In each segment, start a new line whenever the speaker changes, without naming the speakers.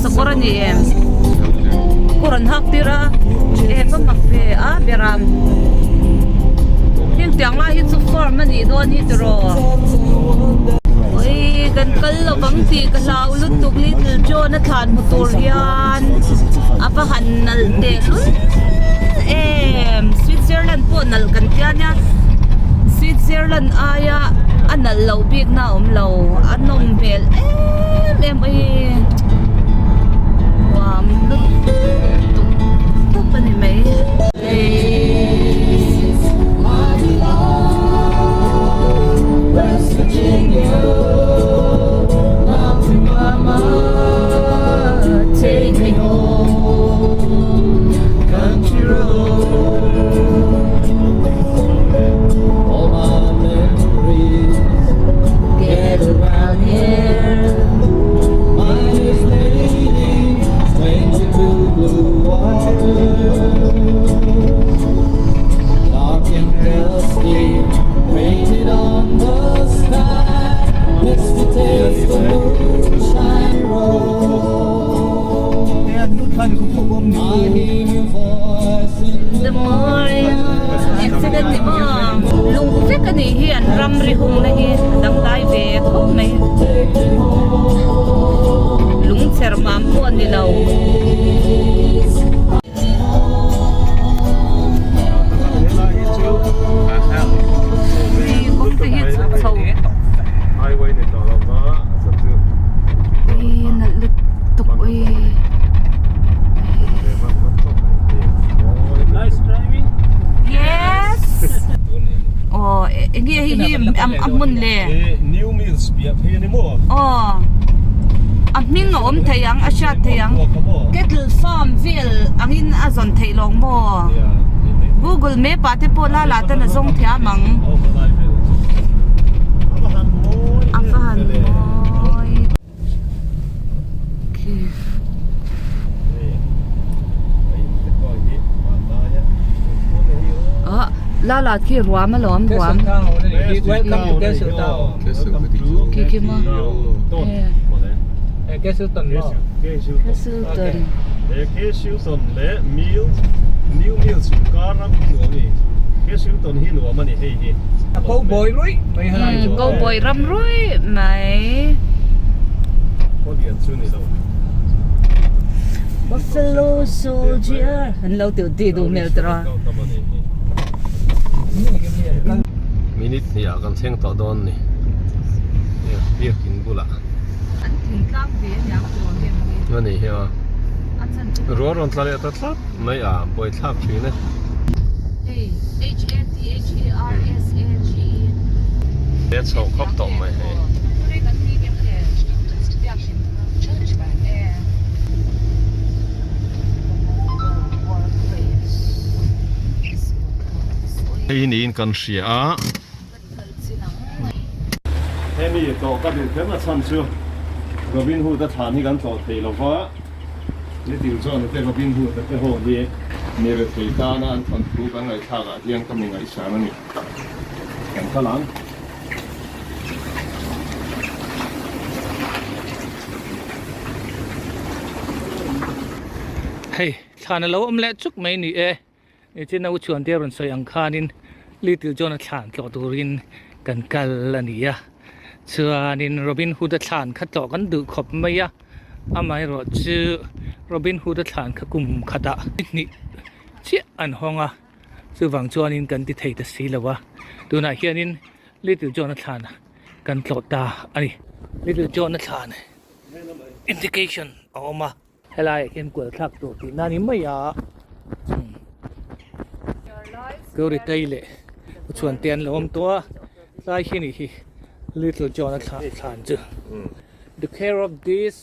Sakawr a ni em? Kawr an hak tir a, e va mak ve a beram heng tiang lai hi chu farm a nih dawn hi tiraw ui kan kal lovang tih ka hlau lutuk little John a thlan hmu tur hian a va han nalh teh hlun em Switzerland pawh nalh kan tia nia Switzerland aia a nalh loh bik na a awm lo a nawm hmel em em mai nuam lutuk tawp a ni mai. Accident ni maw lung vek a nih hi an ramri hungna hi a dangdai ve khawp mai lung cher mam pawh a ni lo. Kawng te hi chhuk chho ui nalh lutuk ui. Yes. Aw enge hei hi a hmun le.
New Mills piah phei ani maw?
Aw a hming a awm thei ang a hriat thei ang Kettle farm vel angin a zawn theih lawng maw? Google map ah te pawh la la ten a zawng thiam ang. A va han mawi. La la khi ruam alawm ruam khi khi maw Castleton
Castleton leh Mills New Mills inkar a nuam a ni Castleton hi nuam a ni hei hi
Cowboy ruih mai helai
chu Cowboy ram ruih mai
Khaw lian chu ni lo
Buffalo soldier an lo tih tih duh hmel tawh a
Minute hnih ah kan thleng tawh dawn ni biakin bulah
An thingtlang ve aniang tawh heng hi
A ni hi a Rual rawn tla leh ta tlat mai a buaithlak thin e.
Hei H A T H A R S A G E.
He chho khawp tawh mai hei. Hei hi niin kan hria a. Hemi tlawh ka duh kher na chhan chu Robin Hood a thlan hi kan tlawh thei lo va, Little John-a te Robin Hood-a te ho hi mi rethei tana an thawnthu kan ngaihthlak ah hian ka mi ngaihsan a ni. Kan kal ang.
Hei, thlan a lo awm leh chuk mai ni e. Nichin a u chhuan te rawn sawi ang khanin Little John a thlan tlawh turin kan kal a ni a, chuanin Robin Hood a thlan kha tlawh kan duh khawp mai a, amaherawh chu Robin Hood a thlan kha kum khatah hnih chiah an hawng a, chuvang chuanin kan ti thei ta si lo a, tunah hianin Little John a thlan kan tlawh ta a ni. Little John a thlan indication a awm a. Helaiah hian kual thlak tur tih na ni mai a Gauri tei leh Uchuan te an lo awm tawh a tlai hi ni hi Little John a thlah thlan chu The care of this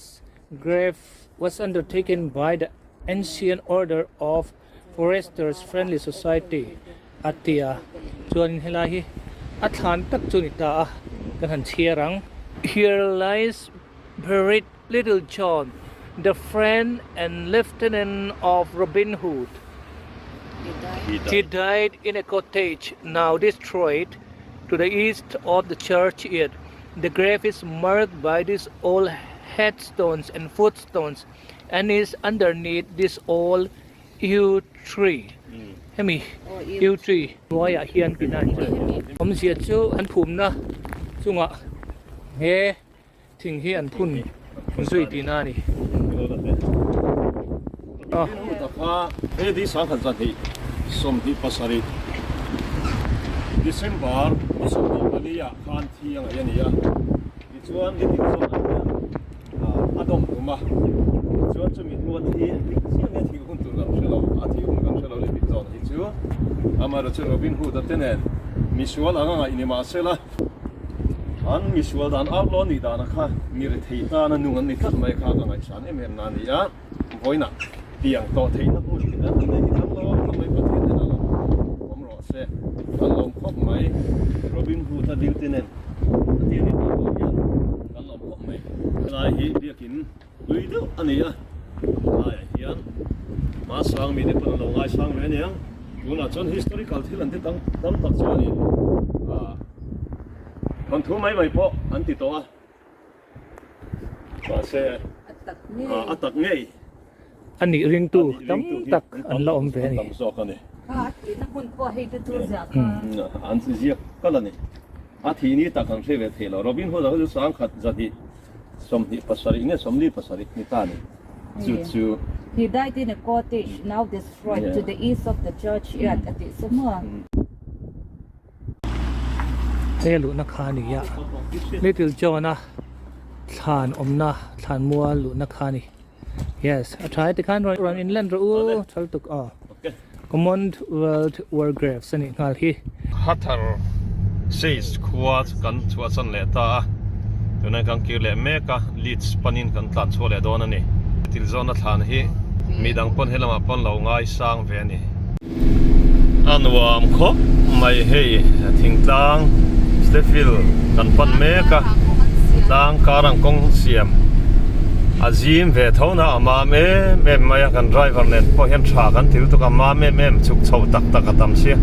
grave was undertaken by the Ancient Order of Foresters Friendly Society a ti a chuanin helai hi a thlan tak chu a ni ta a kan han chhiar ang Here lies buried Little John, the friend and lieutenant of Robin Hood. He died in a cottage now destroyed to the east of the churchyard. The grave is marked by this old headstones and footstones and is underneath this old yew tree hemi yew tree hnuaiah hian tihna a ni chu awmzia chu an phumna chungah he thing hi an phun zui tihna a ni.
AD 1927 December ni 24 ah khan thi a ngaih a ni a, tichuan ni tin chuan an hian a dawm tum a, tichuan chumi hnua thi dik chiah nge thih hun tur kan hre lo, a thih hun kan hre lo leh dik zawn hi chu amaherawhchu Robin Hood-a te nen misual anga ngaih ni mahsela, An misual dan outlaw nih dana kha mi rethei tana nung an ni tlat mai kha ka ngaihsan em em na a ni a, vawiinah tiang tawh theihna hmun hi kan han nei hi kan lawm khawp mai, Pathian nen a lo awm rawh se, kan lawm khawp mai, Robin Hood a duty nen a tir ni tawh pawh hian kan lawm khawp mai. Helai hi biakin hlui deuh a ni a, helaiah hian hmasang mite pawn an lo ngaisang ve aniang, tunah chuan historical thil an ti tam tam tak chuanin ah thawnthu mai mai pawh an ti tawh a, mahse ah a tak ngei
a nih ringtu tam tak an la awm ve a ni.
Tam zawk a ni.
Kha a thihna hmun pawh hei te chu ziah kha.
An ziak kal a ni. A thih ni tak an hre ve thei lo. Robin Hood-a kha chu sangkhat zahnih 27 nge 47 ni ta ni chu chu.
He died in a cottage now destroyed to the east of the churchyard a tih chu maw.
Hei a luhna kha a ni a, Little John-a thlan awmna thlan mual luhna kha a ni. Yes, a tha e tikhan rawn rawn inlan rawh u thal tuk aw. Commonwealth War Graves a nih nghal hi.
Hathar Chase khua kan chhuahsan leh ta a, tunah kan kir leh mek a, Leeds panin kan tlan chhuah leh dawn a ni. Tilzawna thlan hi mi dang pawn helamah pawn lo ngaisang ve a ni. A nuam khawp mai hei thingtlang Stephill kan pan mek a tlang kar ang kawng siam a zim ve tho na a mam em em mai a kan driver nen pawh hian tha kan ti lutuk a mam em em chhuk chho tak tak a tam sia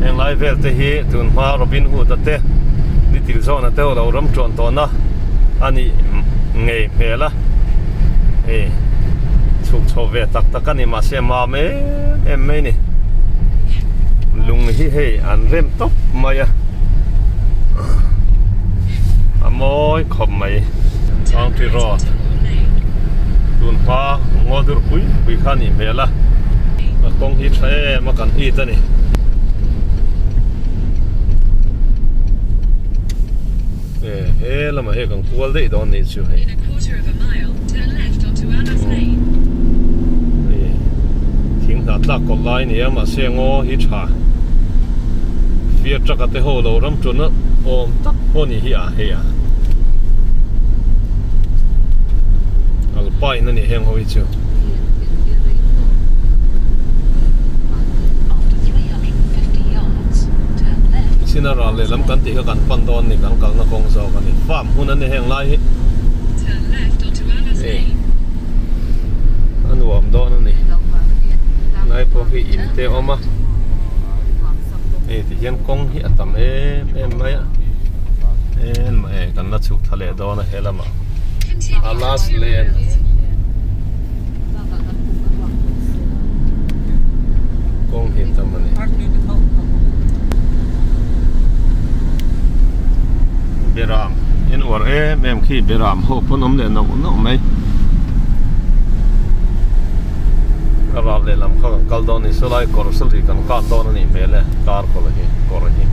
heng lai vel te hi tun hma Robin Hood a te Little John a te ho lo ram tuan tawh na a nih ngei hmel a hei chhuk chho ve tak tak a ni mahse mam em em mai ni lung hi hei an rem tawp mai a a mawi khawp mai country road tun hma ngaw dur pui pui kha a nih hmel a a kawng hi tha em a kan it a ni. He lamah hei kan kual daih dawn nih chu hei. Hei thing hnah tlak kawlh lai a ni a mahse ngaw hi tha fiar truck a te ho lo ram tuna awm tak pawh a ni hi a hei a alpine a ni heng ho hi chu. China ral lehlam kan tih kha kan pan dawn a ni, kan kalna kawng zawk a ni. Farm hmun a ni heng lai hi. Hei a nuam dawn a ni. Lai pawh hi in te a awm a. Hei ti hian kawng hi a tam em em mai a. Hei kan la chhuk thla leh dawn a he lamah. A last lane. Kawng hi tam a ni. Beram en uar em em khi beram ho pawn awm leh nauh nauh mai. A ral lehlam kha kan kal dawn a ni sawlai kawr sawlih kan kah dawn a nih hmel e car kawr hi kawr hi.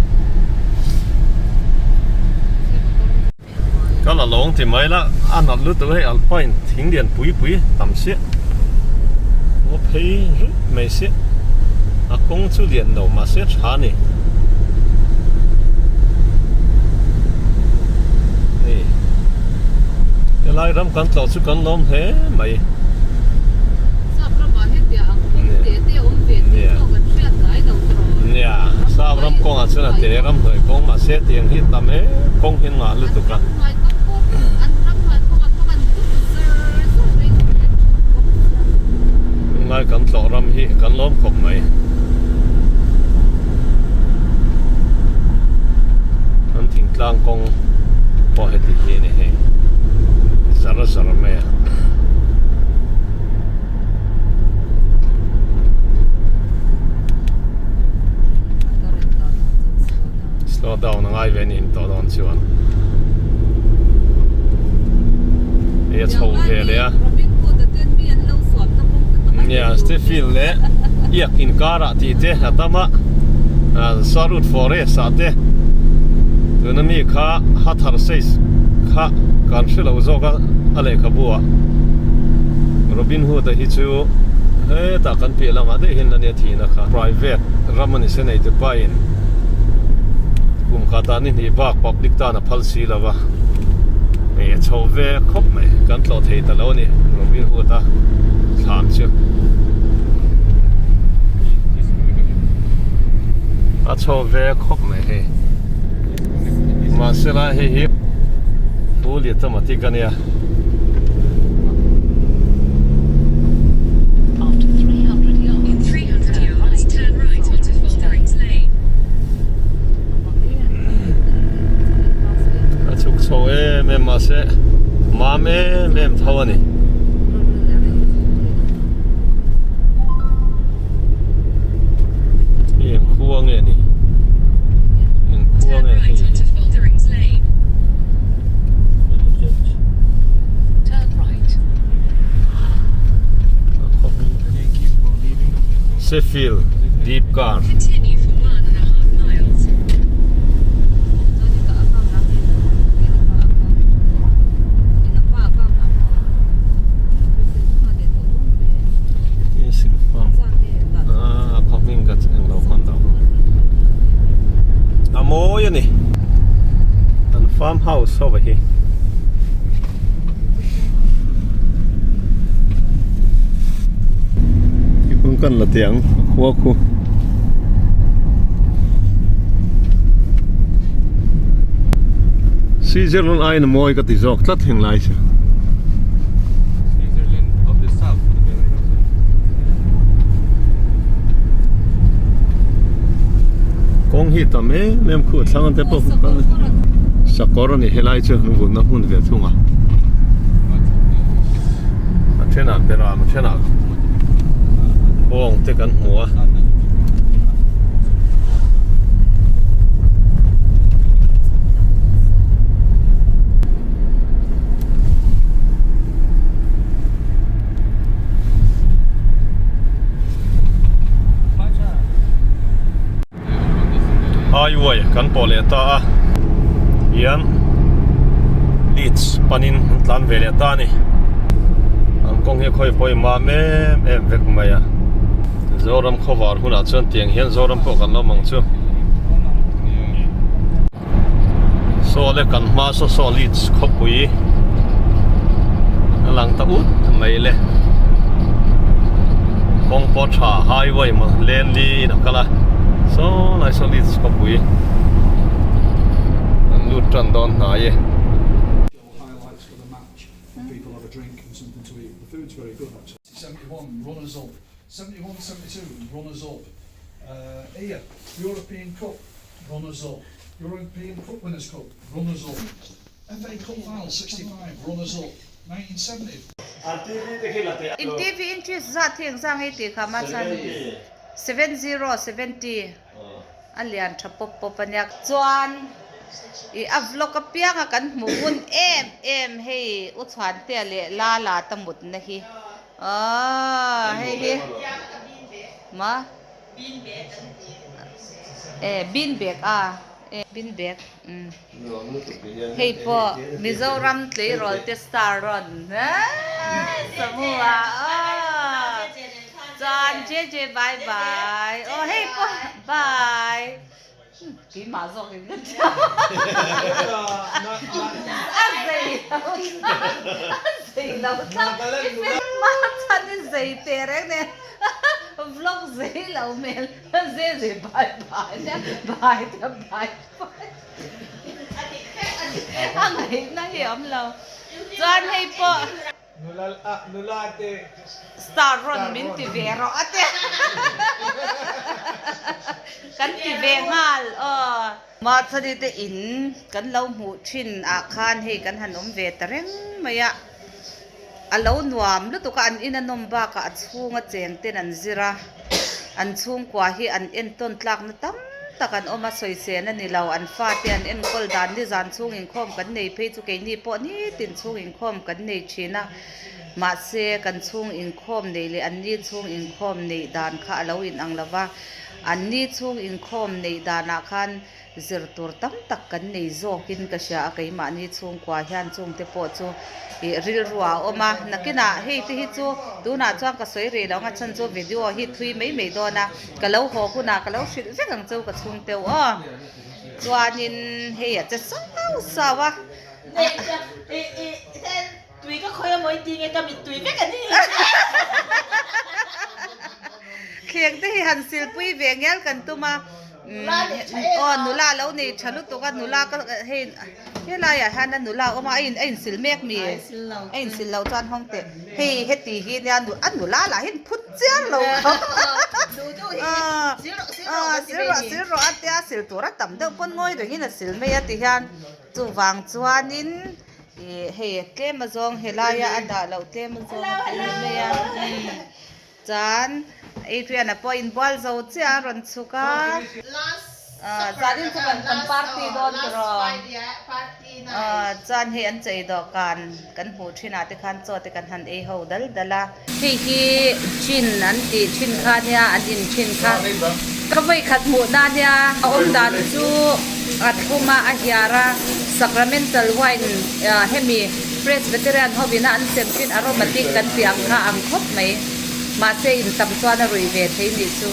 Ka la lawng ti mai la, a nalh lutuk hei alpine thing lian pui pui tam siah ngaw phei ruih mai siah a kawng chu lian lo mahse tha a ni hei helai ram kan tlawh chu kan lawm hle mai. Nia, sap ram kawngah chuan a te ram hnuai kawng mahse tiang hi tam em kawng hi an ngah lutuk a. Tunlai kan tlawh ram hi kan lawm khawp mai. Kan thingtlang kawng pawh heti hi a ni hei. Zar zar mai a. Slow down a ngai ve ni in tawh dawn chuan. Hei a chho ve leh a. Nia Stephen leh Iak inkarah tih te a tam a. Sarut forest ah te tuna mi kha Hathar says kha kan hre lo zawk a a lehkhabu ah Robin Hood a hi chu hetah kan piah lamah daih hian la nia thihna kha private ram a ni se nei te pain kum khatah ni hnih bak public tan a phal si lo va hei a chho ve khawp mai kan tlawh thei ta lo a ni Robin Hood a thlan chu. A chho ve khawp mai hei mahse lai hei hi fully automatic a nia. A chhuk chho em em mahse mam em em tho a ni. Hei eng khua nge ni? Eng khua nge hei hi? Sheffield Deep Car. A hming ka eng lo hman lo a mawi a ni an farm house ho hi kung kan la tiang khua khu Switzerland aiin a mawi ka ti zawk tlat heng lai chu.
Switzerland of the South.
Kawng hi tam em em khu thlang te pawh kal sakawr a ni helai chu an vunna hmun ve thung a. A thenah beram a thenah bawng te kan hmu a. Highway kan pawh leh ta a hian Leeds panin an tlan ve leh ta a ni an kawng hi a khawi pawh mam em em vek mai a Zoram khawvar hunah chuan tiang hian Zoram pawh kan awm ang chu. Saw le kan hma saw saw Leeds khawpui a lang ta ut mai le kawng pawh tha highway maw lane li in a kal a saw lai saw Leeds khawpui an lut tan dawn hnai e.
Runners up, European Cup Winners Cup, runners up, FA Cup Final 65, runners up, 1970.
In TV interest zat hi engzang ei tih kha ma chuan 70 70 a lian tha pawp pawp a nia. Chuan ih a vlog apianga kan hmuh hun em em hei U Chhuantea leh Lala ta mutna hi aw hei hi ma. E bean bag a e bean bag umm hei pawh Mizoram tleirawl te star rawn samu a aw chuan JJ bye bye aw hei pawh bye. Keimah zawk in ka thiam a zei lo a zei lo thlap i fel hma chhan i zei teh reng nen vlog zei lo hmel ze ze bai bai nia bai te bai bai a ngaihna hi a awm lo chuan hei pawh Star rawn min ti ve rawh a ti kan ti ve nghal aw. Mahchani te in kan lo hmuh thin ah khan hei kan han awm ve ta reng mai a. A lo nuam lutuk a, an in a nawm bakah a chhunga cheng ten an zir a, an chhungkua hi an entawn tlakna tam tak an awm a, sawisel a ni lo, an fate an enkawl dan nizan chhung inkhawm kan nei phei chu keini pawh nitin chhung inkhawm kan nei thin a, mahse kan chhung inkhawm neih leh an ni chhung inkhawm neih dan kha a lo inang lo va, an ni chhung inkhawm neih danah khan Zir tur tam tak kan nei zawkin ka hria a, keimahni chhungkua hian chungte pawh chu ih rilru ah a awm a, nakinah hei te hi chu tunah chuan ka sawi rih lo ang a chhan chu video hi thui mai mai dawn a, ka lo haw hunah ka lo hrilh vek ang cheu ka chhungteu aw, chuanin hei a che sau sau a.
Tui ka khawi a mawi ti nge ka mittui vek a ni.
Thleng te hi han silpui ve ngial kan tum a. Aw nula lo nei tha lutuk a nula ka hei helai ah hian a nula a awm a a in a insil mek mi a insil loh chuan hawng teh hei heti hi nia a nula lah hian phut chiang lo khawp a sil rawh sil rawh a tia sil tur a tam deuh pawn ngawi rengin a sil mai a ti hian chuvang chuanin ih hei tlem azawng helaia a dah loh tlem azawng a ti mai a. Chuan Adrian-a pawh inbual zo chiah a rawn chhuk a. Zanin chu kan kan party dawn tiraw? Chuan hei an chei dawhkan kan hmuh thinah te khan chaw te kan han ei ho dal dal a. Hei hi chin an tih thin kha nia an in thin kha. Ka vawikhat hmuhna nia a awm dan chu a thlum a a hiar a sacramental wine hemi Presbyterian hovina an sem thin aromatic kan tih ang kha ang khawp mai. Mahse in tam chuan a rui ve thei nih chu.